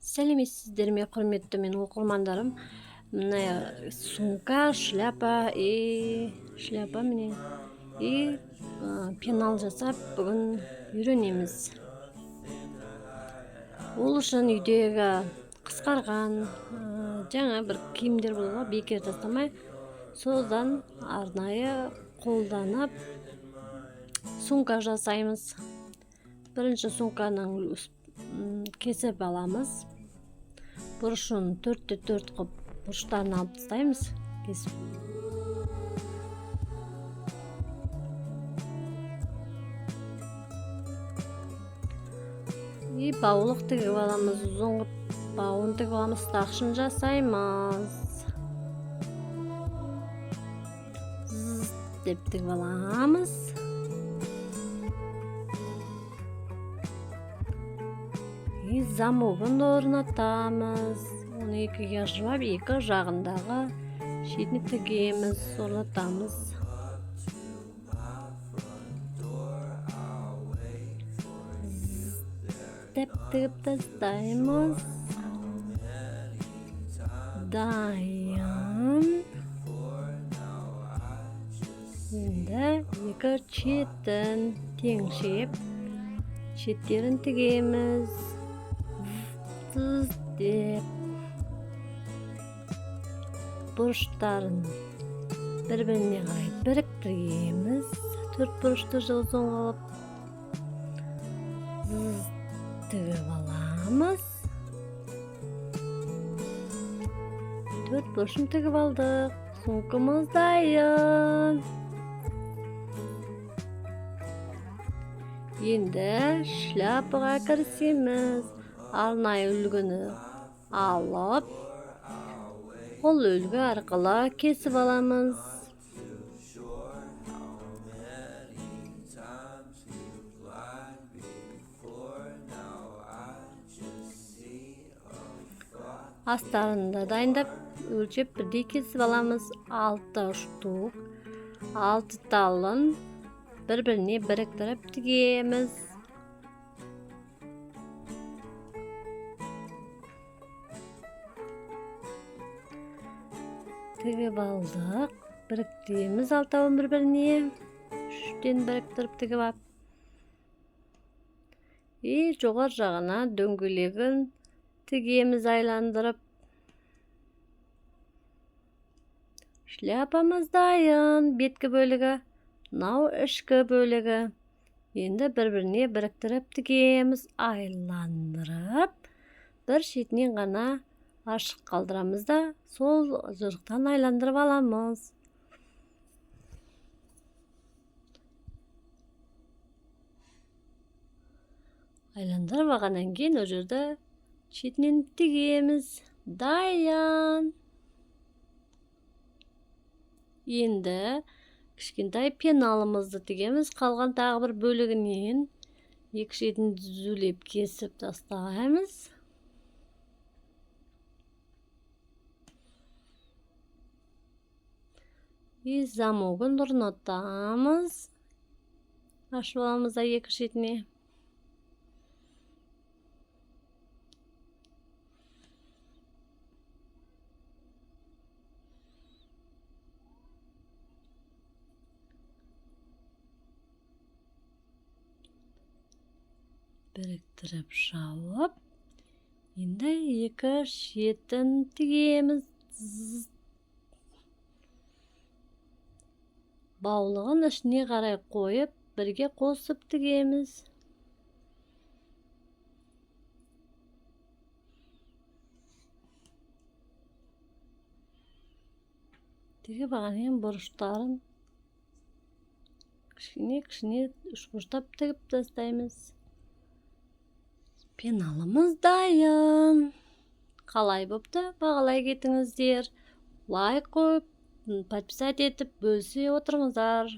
Сәлеметсіздер ме, құрметті менің оқырмандарым! Мына сумка, шляпа и шляпа, міне, и пенал жасап бүгін үйренеміз. Ол үшін үйдегі қысқарған жаңа бір киімдер болады ғой, бекер тастамай, содан арнайы қолданып сумка жасаймыз. Бірінші сумканың кесіп аламыз, бұрышын 4-те 4 қылып, бұрыштарын алып тастаймыз кесіп. И баулық тігіп аламыз, ұзын қылып бауын тігіп аламыз, ұстағышын жасаймыз. Зыз деп тігіп аламыз. И замогын орнатамыз. Оны екіге ажырап, екі жағындағы шетіне тігеміз, орнатамыз. Деп тігіп тастаймыз. Дайын. Енді екі шетін теңшеп, шеттерін тігеміз. Тыз деп бұрыштарын бір біріне қарай біріктіреміз. Төрт бұрышты ұзын қылып зыз тігіп аламыз. Төрт бұрышын тігіп алдық. Сумкамыз дайын. Енді шляпаға кірісеміз. Арнайы үлгіні алып, ол үлгі арқылы кесіп аламыз. Астарын да дайындап, өлшеп бірдей кесіп аламыз. 6 штук, 6 талын бір-біріне біріктіріп тігеміз. Тігіп алдық, біріктіреміз алтауын бір-біріне, үштен біріктіріп тігіп алып. И жоғары жағына дөңгелегін тігеміз айландырып. Шляпамыз дайын, беткі бөлігі, мынау ішкі бөлігі. Енді бір-біріне біріктіріп тігеміз, айландырып, бір шетінен ғана ашық қалдырамыз да, сол жырықтан айландырып аламыз. Айландырып алғаннан кейін ол жерді шетінен тігеміз. Дайын. Енді кішкентай пеналымызды тігеміз. Қалған тағы бір бөлігінен екі шетін түзулеп кесіп тастаймыз. И замогын орнатамыз. Ашып аламыз да екі шетіне. Біріктіріп жауып, енді екі шетін тігеміз. Баулығын ішіне қарай қойып, бірге қосып тігеміз. Тігіп алғаннан кейін бұрыштарын кішкене-кішкене үшбұрыштап тігіп тастаймыз. Пеналымыз дайын. Қалай бопты? Бағалай кетіңіздер. Лайк қойып, подписать етіп, бөлісе отырыңыздар.